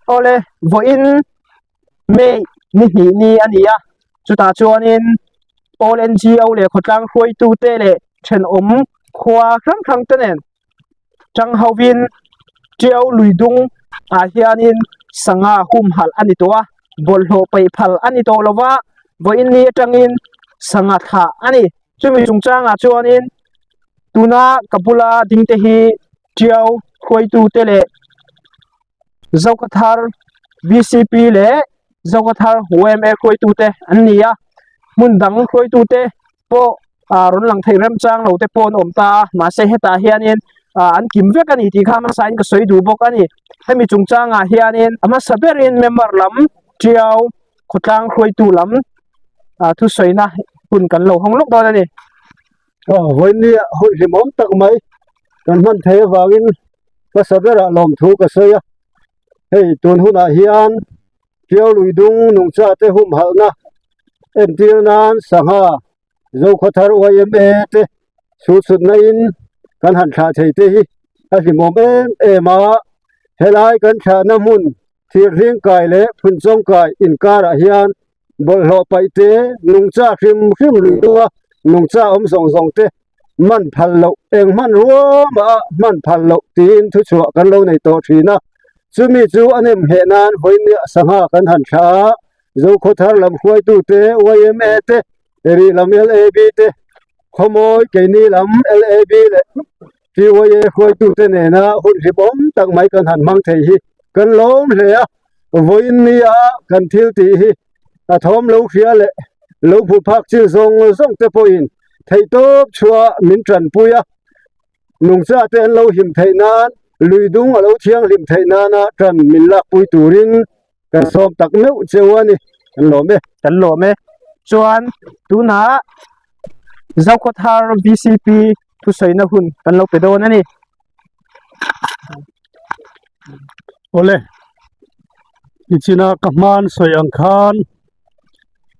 Awle, vawiin May ni hnih ni a ni a, chutah chuanin All NGO leh khawtlang hruaitute leh thenawm khua hrang hrang te nen tang hovin Tiau lui dung ah hianin sangha humhalh a ni tawh a, bawlhhlawh peih phal a ni tawh lova, vawiin ni atangin sangha thlah a ni. Chumi chungchangah chuanin tuna ka bula ding te hi Tiau hruaitute leh Zokathar VCP leh Zokathar YMA hruaitute an ni a, hmun dang hruaitute pawh ah rawn lang thei remchang lo te pawh an awm ta a, mahse hetah hianin ah an kim vek a ni tih kha hmasain ka sawi duh bawk a ni. Hemi chungchangah hianin a hmasa berin member lam Tiau khawtlang hruaitu lam ah thusawina hun kan lo hawng lawk dawn a ni. Aw vawinia hun hlimawm tak mai kan hman theih avangin hmasa berah lawmthu ka sawi a, hei tun hunah hian Tiau lui dung nungcha te humhalhna entir nan sangha Zokhawthar YMA te chhutchhutna in kan han thlah thei te hi a hlimawm em em a, helai kan thlahna hmun thirhling kai leh phunchawng kai inkarah hian bawlhhlawh paih te, nungcha hrim hrim lui dunga nungcha awm zawng zawng te hman phal loh, eng hmanrua mah a hman phal loh tiin thuchhuah kan lo nei tawh thin a. Chumi chu a nem ngheh nan vawinia sangha kan han thla a, Zokhawthar lam hruaitute, YMA te, Rih lam LAB te, Khawmawi keini lam LAB leh TYA hruaitute nena hun hlimawm tak mai kan han hmang thei hi kan lawm hle a. Vawiin nia kan thil tih hi a thawm lo hria leh lo hmu phak chin zawng zawng te pawhin theihtawp chhuah min tanpui a, nungcha te an lo him theih nan, lui dung a lo thianghlim theih nana tan min lakpui turin kan sawm tak meuh cheu a ni, kan lawm e. Kan lawm e. Chuan tunah Zokhawthar VCP thusawina hun kan lo pe dawn a ni. Awle, nichina ka hman sawi ang khan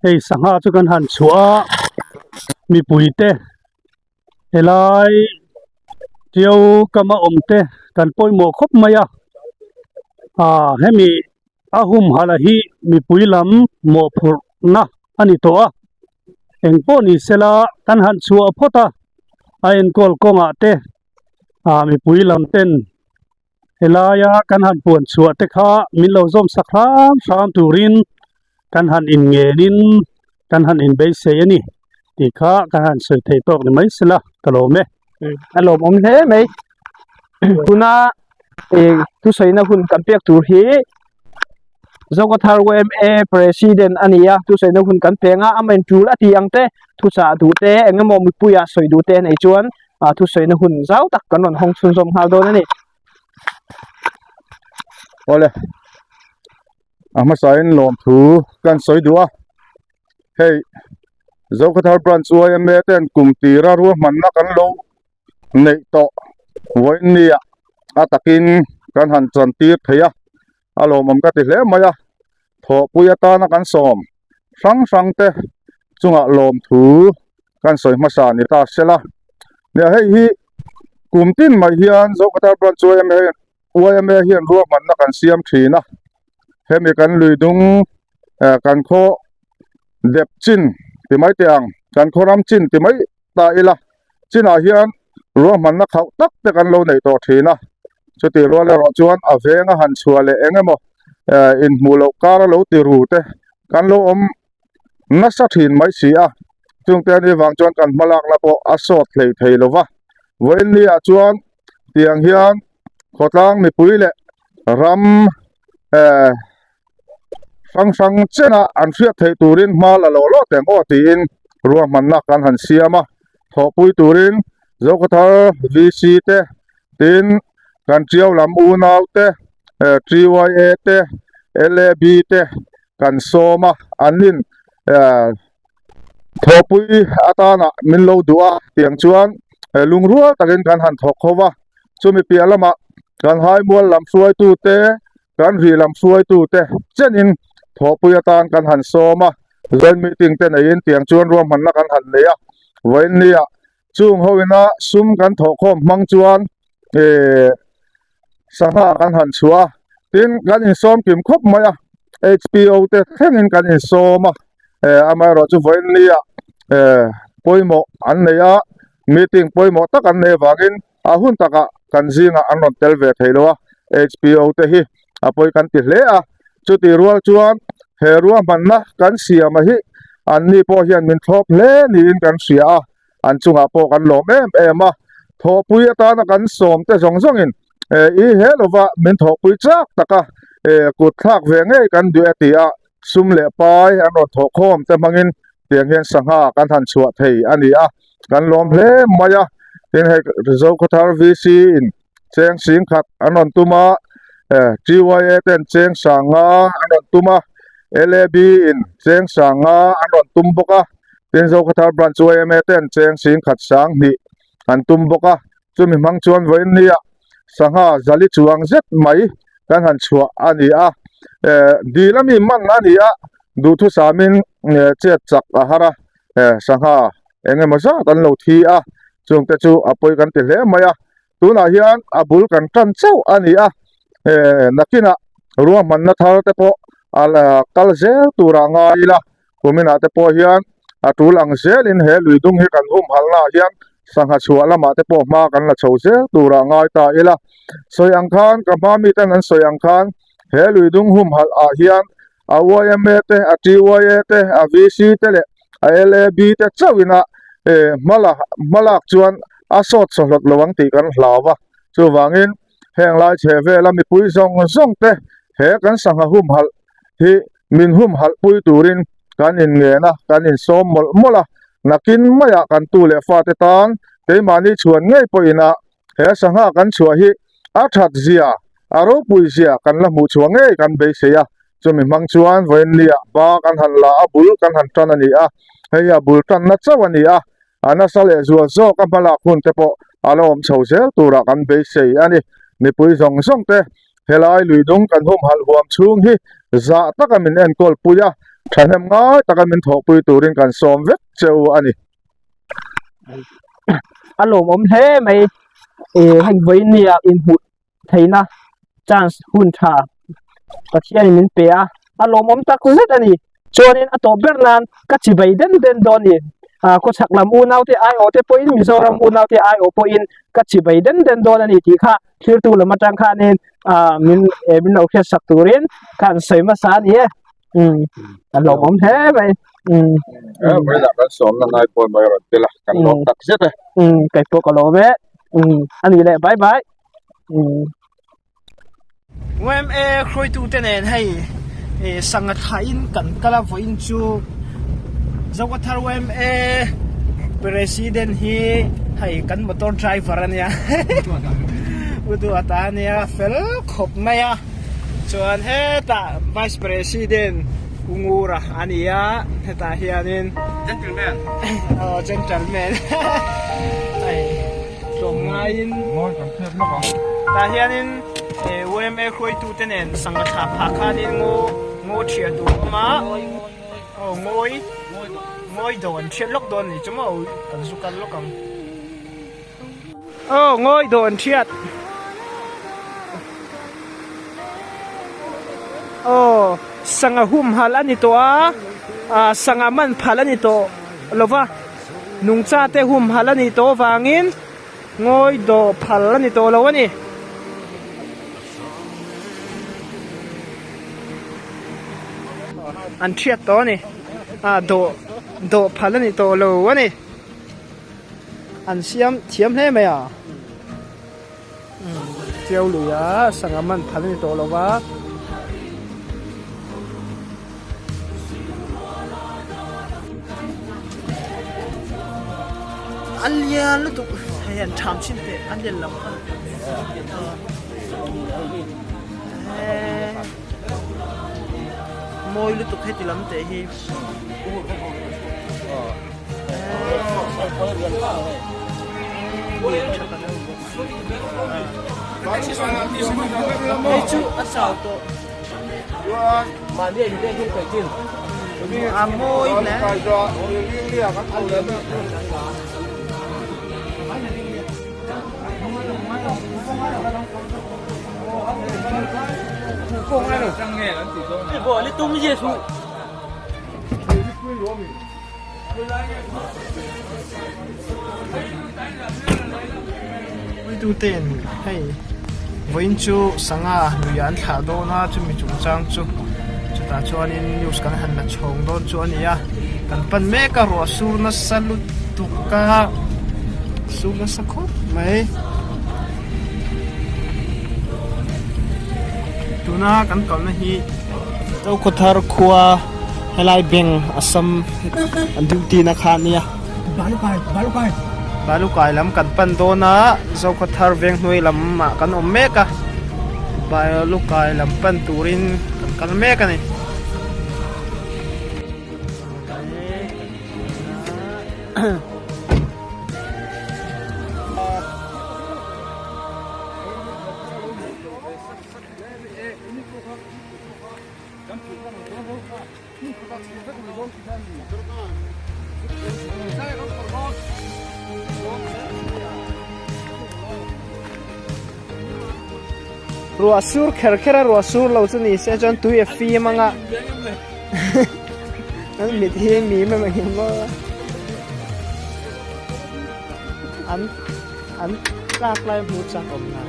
hei sangha chu kan han chhuah a, mipui te helai Tiau kama awm te kan pawimawh khawp mai a, ah hemi a humhalh hi mipui lam mawhphurhna a ni tawh a, engpawh ni sela kan han chhuah phawt a, a enkawl kawngah te. ah mipui lam ten helaia kan han puan chhuah te kha min lo zawm sak hram hram turin kan han in ngen in kan han in beisei a ni tih kha kan han sawi thei tawk ni mai sela ka lawm e. A lawmawm hle mai tuna ih thusawina hun kan pek tur hi Zokathar YMA President a ni a thusawina hun kan peng a amahin tul a tih ang te thuchah duh te eng emaw mipuia sawi duh te a neih chuan ah thusawiina hun zau tak kan rawn hawng chhunzawm nghal dawn a ni. Awle a hmasain lawmthu kan sawi duh a hei Zokhawthar branch YMA ten kum tira ruahmanna kan lo neih tawh vawiinnia a takin kan han chan tir thei a a lawmawm ka ti hle mai a thawhpui atana kan sawm hrang hrang te chungah lawmthu kan sawi hmasa ni ta sela nia hei hi kum tin mai hian Zokhawthar branch YMA YMA hian ruahmanna kan siam thin a hemi kan lui dung eh kan khaw dep chin ti mai teh ang kan khaw ram chin ti mai ta ila chinah hian ruahmanna khauh tak te kan lo neih tawh thin a chutih rual erawh chuan a venga han chhuah leh eng emaw eh inhmuh loh kar a lo ti ru te kan lo awm nasa thin mai si a chungte ani vang chuan kan hma lakna pawh a sawt hlei thei lo va vawiin ni ah chuan tiang hian khawtlang mipui leh ram eh hrang hrang chena an hriat theih turin hma la lo lawk teng aw tiin ruahmanna kan han siam a thawhpui turin Zokhawthar VC te tin kan Tiau lam unau te eh TYA te LAB te kan sawm a an in eh thawhpui atana min lo duh a tiang chuan eh lungrual takin kan han thawk ho va chumi piah lamah kan haimual lam hruaitu te kan rih lam hruaitu te chenin thawhpui atan kan han sawm a joint meeting te neiin tiang chuan ruahmanna kan han nei a vawiinnia chung ho ina sum kan thawhkhawm hmang chuan eh sangha kan han chhuah a. Tin, kan insawm kim khawp mai a, HPO te thlengin kan insawm a, amaherawh chu vawiin nia pawimawh an nei a, meeting pawimawh tak an nei avangin a hun takah kan zingah an rawn tel ve thei lo a, HPO te hi a pawi kan ti hle a, chutih rual chuan he ruahmanna kan siam a hi anni pawh hian min thlawp hle niin kan hria a, an chungah pawh kan lawm em em a, thawhpui atana kan sawm te zawng zawngin i he lova min thawhpui chak taka kut thlak ve ngei kan duh e ti a, sum leh pai an rawn thawh khawm te hmangin tiang hian sangha kan han chhuah thei a ni a, kan lawm hle mai a, tin hei Zokhawthar VC in cheng sing khat an rawn tum a, TYA ten cheng sanga an rawn tum a, LAB in cheng sanga an rawn tum bawk a, tin Zokhawthar Branch YMA ten cheng sing khat sang hnih an tum bawk a. Chumi hmang chuan vawiin nia sangha zali chuang zet mai kan han chhuah a ni a, dil a mi man a ni a, duhthusamin chet chak a har a, sangha eng emaw zat an lo thi a, chungte chu a pawi kan ti hle mai a, tunah hian a bul kan tan chauh a ni a, nakinah ruahmanna thar te pawh a kal zel turah ngai ila. Kuminah te pawh hian a tul ang zelin he lui dung hi kan humhalnaah hian sangha chhuah lamah te pawh hma kan la chho zel turah ngai ta ila. Sawi ang khan, ka hma miten an sawi ang khan he lui dung humhalh ah hian a yma te, a TYA te, a VC te leh a LAB te chauhin a hmala hmalak chuan a sawt sawhlawt lo ang tih kan hlau a. Chuvangin heng lai chheh vela mipui zawng zawng te he kan sangha humhalh hi Min humhalh pui turin kan inngen a, kan insawm mawlh mawlh a, nakin maiah kan tu leh fate tan keimahni chhuan ngei pawhin a he sangha kan chhuah hi a that zia, a ropui zia kan la hmuh chhuah ngei kan beisei a, chumi hmang chuan vawiin nia ba kan han la a, bul kan han tan a ni a, hei hi a bul tanna chauh a ni a, a nasa leh zual zawk a hmalak hun te pawh a la awm chho zel turah kan beisei a ni. Mipui zawng zawng te helai lui dung kan humhalh huam chhung hi zah taka min enkawl pui a, thahnem ngai taka min thawhpui turin kan sawm vek che u a ni. A lawmawm hle mai hei vawiin nia inhmuh theihna chance hun tha Pathianin min pe a, a lawmawm tak zet a ni. Chuanin a tawp ber nan ka chibai den den dawn ni. Khawchhak lam unaute aiawh te pawhin Mizoram unaute aiawh pawhin ka chibai den den dawn a ni tih kha thirtu lam atang khanin min min lo hriatsak turin ka han sawi hmasa a ni e. A lawmawm hle mai. Vawilah kan sawmna ngai pawn mai rawn tel a, kan lawm tak zet e. Kei pawh ka lawm e. A nih leh bye bye. Yma hruaitute nen hei sangha thlaiin kan kal a vawiin chu Zokathar yma president hi hei kan motor driver a nia u Duata a nia fel khawp mai a chuan hetah vice president u Ngura a ni a hetah hianin gentleman aw gentleman hei. Tlawm ngaiin tah hianin yma hruaitute nen sangha thla phah khanin ngaw ngaw thiah tur a awm a aw ngawi ngawi dawh an thiat lawk dawn a ni chu maw kan zu kal lawk ang aw ngawi dawh an thiat aw sangha humhalh a ni tawh a ah sangha man phalh a ni tawh lo va. Nungcha te humhalh a nih tawh avangin ngawi dawh phal a ni tawh lo a ni. An thiat tawh a ni. Ah dawh dawh phal a ni tawh lo a ni. An siam thiam hle mai a. Chiau lui a sangha man phal a ni tawh lo va. A lian lutuk hei an tham chin teh a lian lo mawi lutuk heti lam teh hi. Hei chu a chau tawh. A mawi hle. Puituten hei vawiin chu sangha lui an thlah dawn a chumi chungchang chu chutah chuanin news kan han la chhawng dawn chu a ni a kan pan mek a ruah sur nasa lutuk a sur nasa khawp mai tuna kan kalna hi Zokhawthar khua helai bank Assam an duty na kha ania Balukai lam kan pan dawn a Zokhawthar veng hnuai lamah kan awm mek a Balukai lam pan turin kan kal mek a ni. Ruah sur kher kher a ruah sur lo chu ni se chuan tui a fim anga an mit hi mi mai mai in maw an an tlak lai hmuh chak awm na.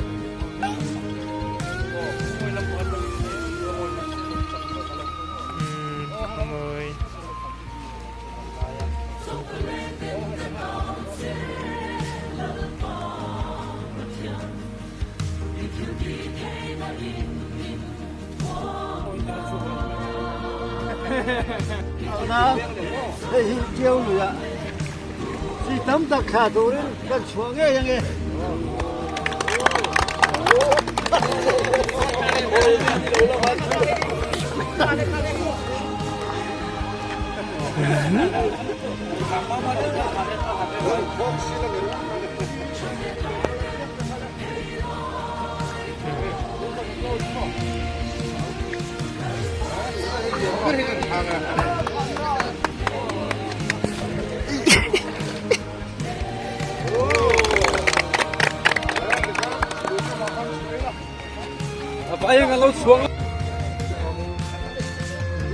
Hei hi Tiau luiah chi tam tak thla turin kan chhuah ngei ange.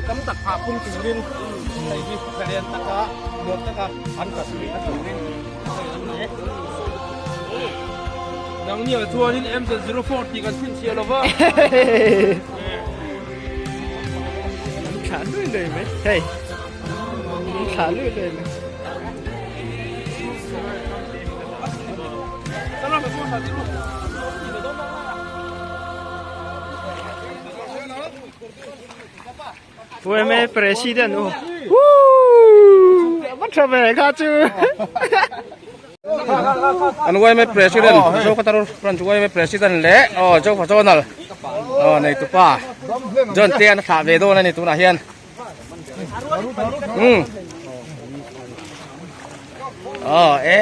Tam tak phah phung turin hei hi thla taka nuam taka an kal theihna turin hei an ni. Nangni ah chuanin MZ04 tih kan chhinchhiah lo va. An thlah lui lui mai hei an thlah lui lui mai. Yma president u Woo! Bắt ra về kha chứ. An yma president Zokhawthar branch yma president leh aw Zokhawzonal aw nei tupa John te an thlah ve dawn a ni tunah hian um aw e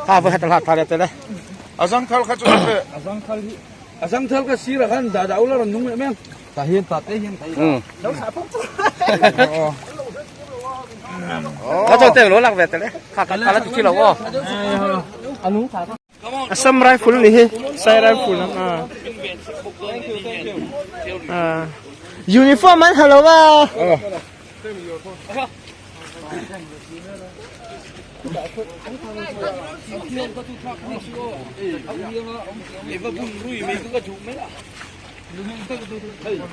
kha va heta hlat thla leh tel e A zangthal kha chu a zangthal hi a zangthal kha sirah khan dah dah ula rawn nung leh mai ang tah hian tah te hian Lo thlah puk puk Nó cho tiền lúa lạc về tới đấy. Khá khá là chỉ lâu ô. Assam rifle ni hi sai rifle ang a a uniform an ha lo a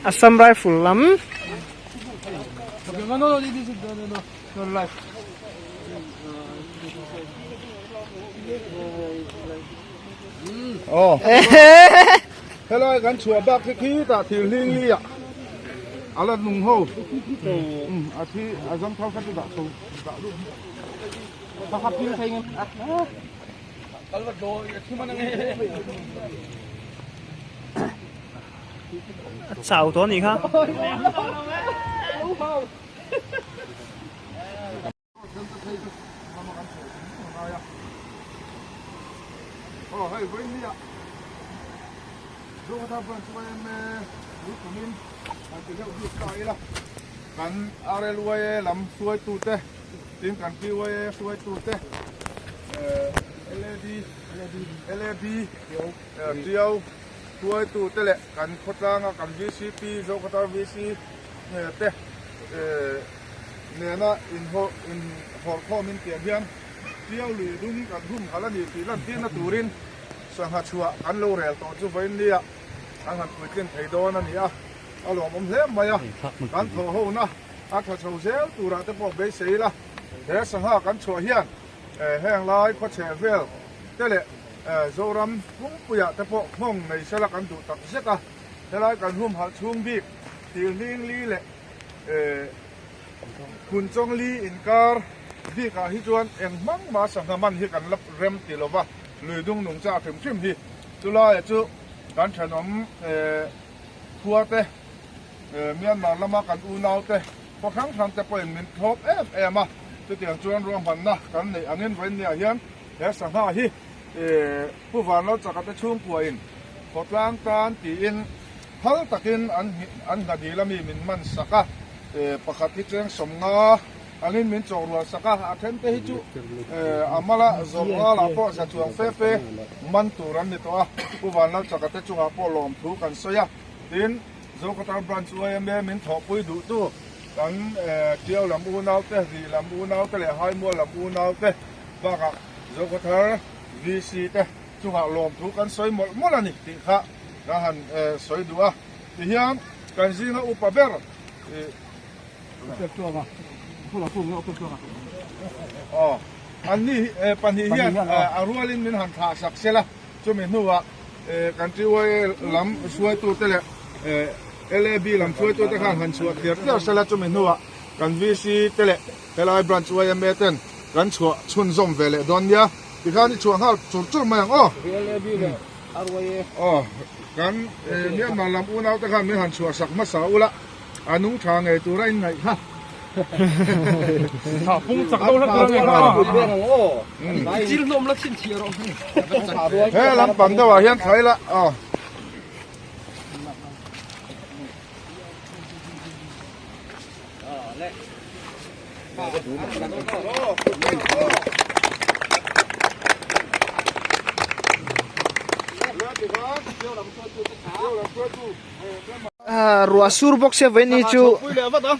Assam rifle lam Aw helai kan chhuah bak hi khi tah thil hling li ah a la nung ho a thi a zam thau kha chu dah chho dah lut A chau tawh a nih kha. Kan RLYA lam hruaitute tin kan PYA hruaitute LAD LAB Tiau. Hruaitute leh kan khawtlanga kan VCP, Zokhawthar VC te nena inhawrkhawmin tiang hian Tiau lui dum kan humhalh a ni tih lantirna turin sangha chhuah kan lo rel tawh chu vawiinnia an han puitlin thei dawn a ni a, a lawmawm hle mai a, kan thawhhona a tha chho zel turah te pawh beisei ila, he sangha kan chhuah hian heng lai khawchheh vel te leh Zoram pumpuiah te pawh nghawng nei sela kan duh tak zet a, helai kan humhalh chhung bik Tirhling li leh Phunchawng li inkar bikah hi chuan eng hmang mah sangha man hi kan la rem ti lo va, lui dung nung chak hrim hrim hi chulaia chu kan thenawm khua te, Myanmar lama kan unau te khaw hrang hrang te pawhin min thlawp em em a, chutiang chuan ruahmanna kan neih angin vawiinniah hian He sangha hi Pu Vanlalchaka te chhungkuain khawtlang tan tiin phal takin an nghadil a mi min man sak a, pakhat hi cheng sawmnga angin min chawh rual sak a, a then te hi chu a mala zawrh ngalah pawh za chuang fe fe man tur an ni tawh a, Pu Vanlalchaka te chungah pawh lawmthu kan sawi a, tin Zokhawthar Branch yma min thawhpui duhtu kan Tiau lam unaute, Rih lam unaute leh Haimual lam unaute Bakah Zokhawthar VC te chungah lawmthu kan sawi mawlh mawlh a ni tih kha ka han sawi duh a. Tihian kan zinga upa ber aw anni pahnih hian a rualin min han thlah sak sel a, chumi hnuah kan TYA lam hruaitute leh LAB lam hruaitute khan han chhuah tliar tliar sel a, chumi hnuah kan VC te leh Helai branch yma ten kan chhuah chhunzawm ve leh dawn nia, tikhan i chhuah nghal chur chur mai ang aw. Aw, kan Myanmar lam unau te khan min han chhuah sak hmasa ula, a nung tha ngei tura in ngaih kha. He lampang deuhah hian thlai la aw. Ruah sur bawk sia vawiin chu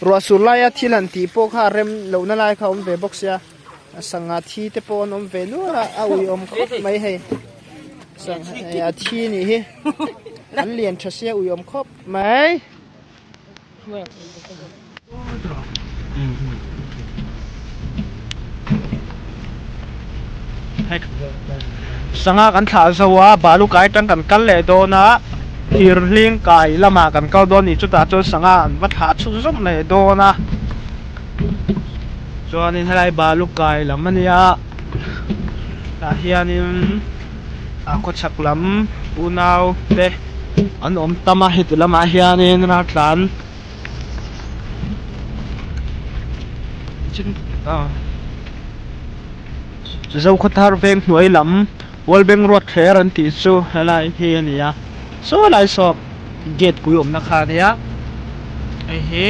ruah sur laia thil han tih pawh kha a rem lohna lai kha a awm ve bawk sia sangha thi te pawh an awm ve nual a a uiawm khawp mai hei sangha a thi anih hi an lian tha sia uiawm khawp mai. Sangha kan thlah zo a, balu kai atang kan kal leh dawn a, thir hling kai lamah kan kal dawn a ni, chutah chuan sangha an va thlah chhunzawm leh dawn a, chuanin helai balu kai lam a nia, tah hianin a khawchhak lam unau te. An awm tam a heti lamah hianin raltlan Zokhawthar veng hnuai lam Wallbank road thler an tih chu helai hi a ni a saw lai saw gate pui awmna kha a nia hei hi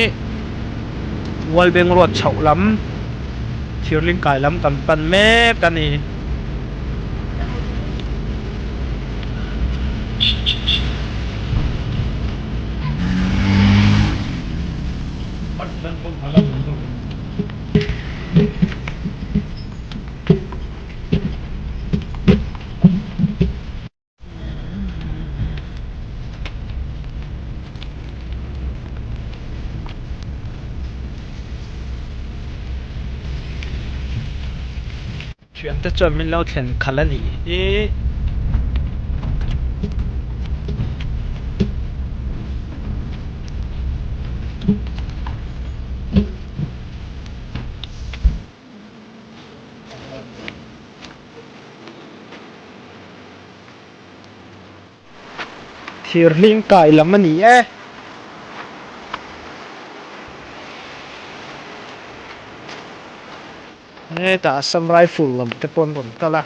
Wallbank road chhoh lam thirling kai lam kan pan mek a ni. Thiante chuan min lo thlen khalh a nih hi. Thir hling kai lam a ni e. Hetah Assam Rifle lam te pawh an rawn kal a.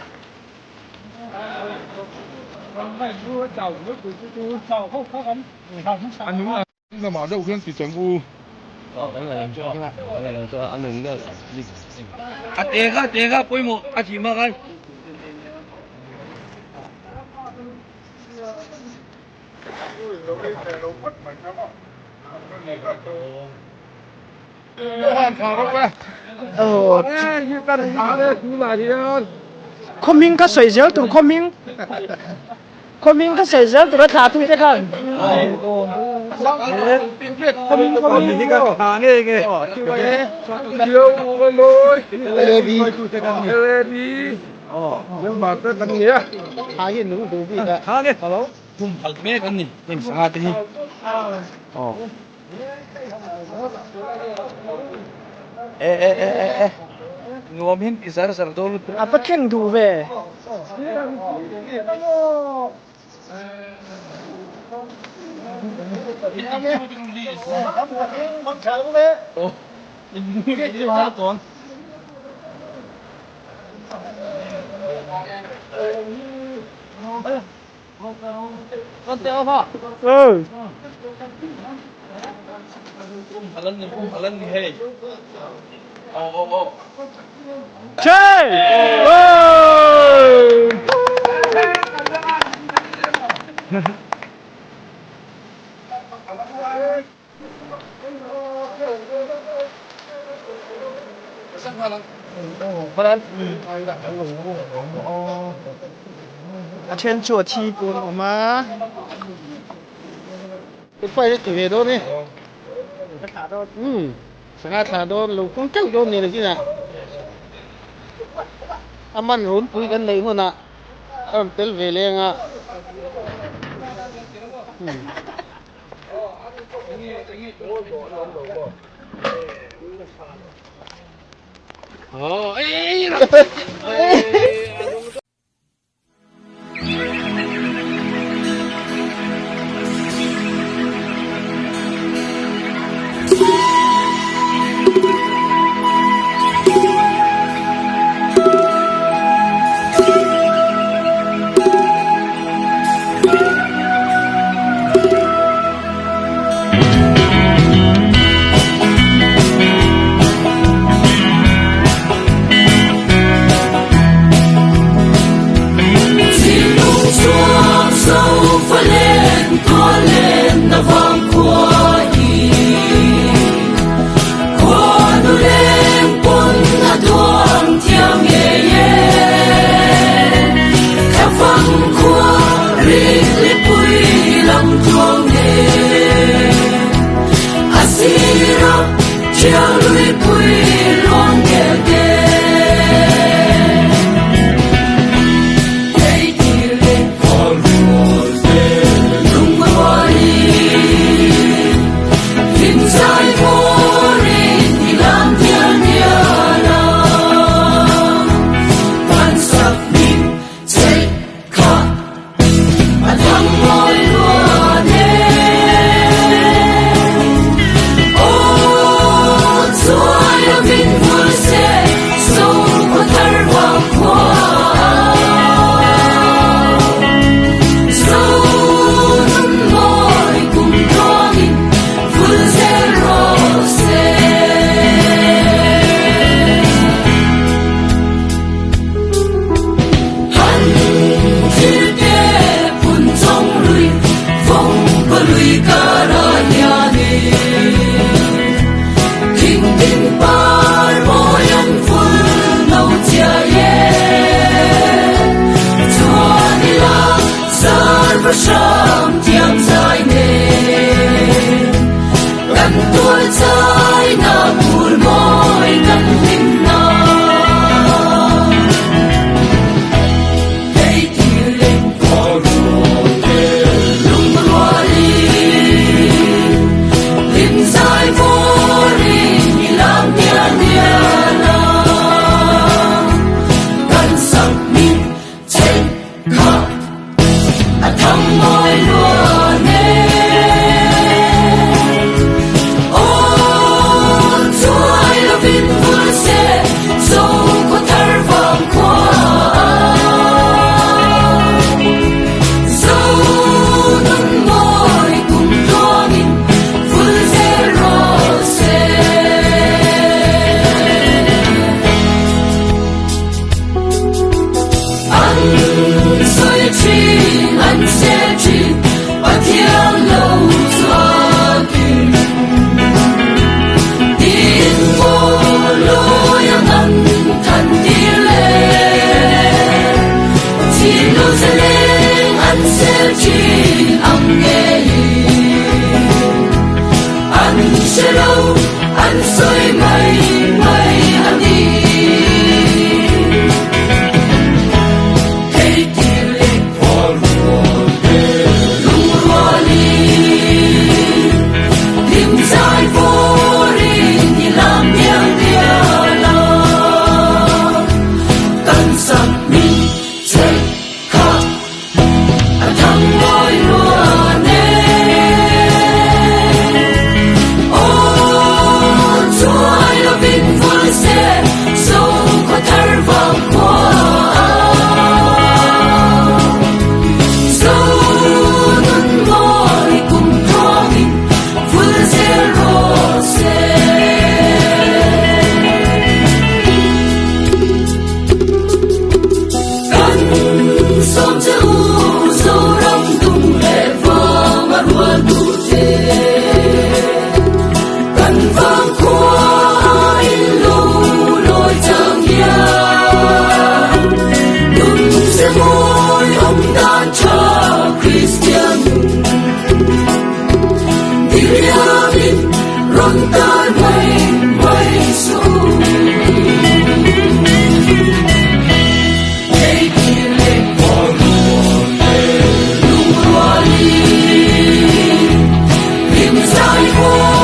Lamah deuh hian ti chang u. A te kha te kha pawimawh a thih hma khan. Khawming ka sawi zel tur khawming khawming ka sawi zel tur a thlah tui te khan khawming khawming A va thleng duh ve. A then chu a thi pawn a awm a. Sangha thla dawn lo kawng teuh dawn ni nakinah a man runpui kan neih hunah a rawn tel ve leng a. Kan sawi mai mai a ni. Hei tir leh lungrualin hlim zai vawrin i lam dial dial a. Kan sak min chheih kha a thang mawi ruan e. Aw chuai lovin vul se Zokhaw thar vang khua a. Zo nun mawi kum tluangin vul zel rawh se. Kan sawm che u Zoram dung leh vang a rual duh che. Kan vang khua in lo lawi chang hian nun se mawi awm dan tha Kristian nun diriamin rawn tar mai mai suh u. Hei thil leh lungrualin hlim zai mawi.